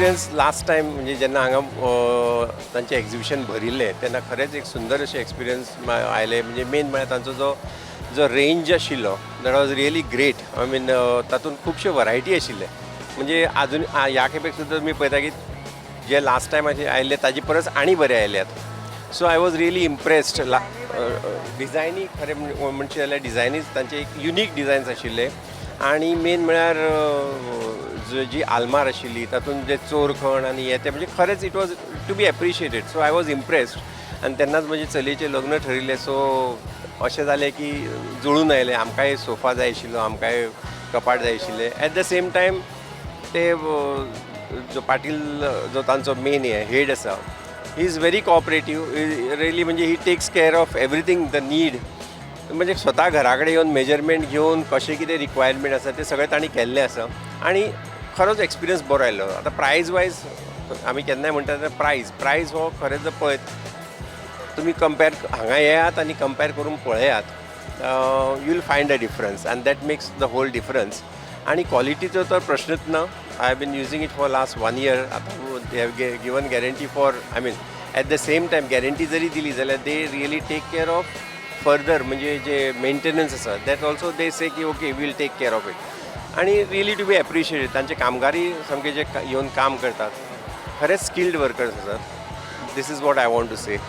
Experience last time म्हणजे जेन्ना हांगा तांचें एग्जिबिशन भरिल्लें तेन्ना खरेंच एक सुंदर अशें एक्सपिरियन्स आयले. म्हणजे मेन म्हळ्यार तांचो जो जो रेंज आशिल्लो, that was really great. I mean, तातूंत खुबशे वरायटी आशिल्ले. म्हणजे आजून ह्या खेपेक सुद्दां तुमी पळयता की जे लास्ट टायम अशें आयिल्ले ताजे परस आनी बरे आयल्यात. So I was really impressed. डिझायनी खरें म्हणचें जाल्यार डिझायनी तांचे एक युनीक डिझायन्स आशिल्ले आनी मेन म्हळ्यार जी आलमार आशिल्ली तातूंत जे चोरखण आनी हे ते, म्हणजे खरेंच it was to be appreciated. So I was impressed. आनी तेन्नाच म्हजे चलयेचें लग्न ठरिल्लें, सो अशें जालें की जुळून आयलें. आमकांय सोफा जाय आशिल्लो, आमकांय कपाट जाय आशिल्लें. एट the same time ते जो पाटील, जो तांचो मेन हे हेड आसा, he is very cooperative really. म्हणजे he takes care of everything, the need. म्हणजे स्वता घरा कडेन येवन मेजरमेंट घेवन कशें कितें रिक्वायरमेंट आसा तें सगळें तांणी केल्लें आसा आनी खरोच एक्सपिरियन्स बरो आयलो. आतां प्रायज वायज आमी केन्नाय म्हणटा, प्रायज हो खरेंच जर पळयत तुमी, कंपेर, हांगा येयात आनी कंपेर करून पळयात, you will find a difference and that makes the whole difference. आनी क्वॉलिटीचो तर प्रश्नच ना. I have been using it for last one year. आतां they have given guarantee for, I mean, at the same time guarantee जरी दिली जाल्यार they really take care of further. म्हणजे जे maintenance आसा, that also they से की okay, we'll take care of it. आनी really to be appreciated, तांचे कामगारी सामके जे येवन काम करतात, खरेंच स्किल्ड वर्कर्स आसात. This is what I want to say.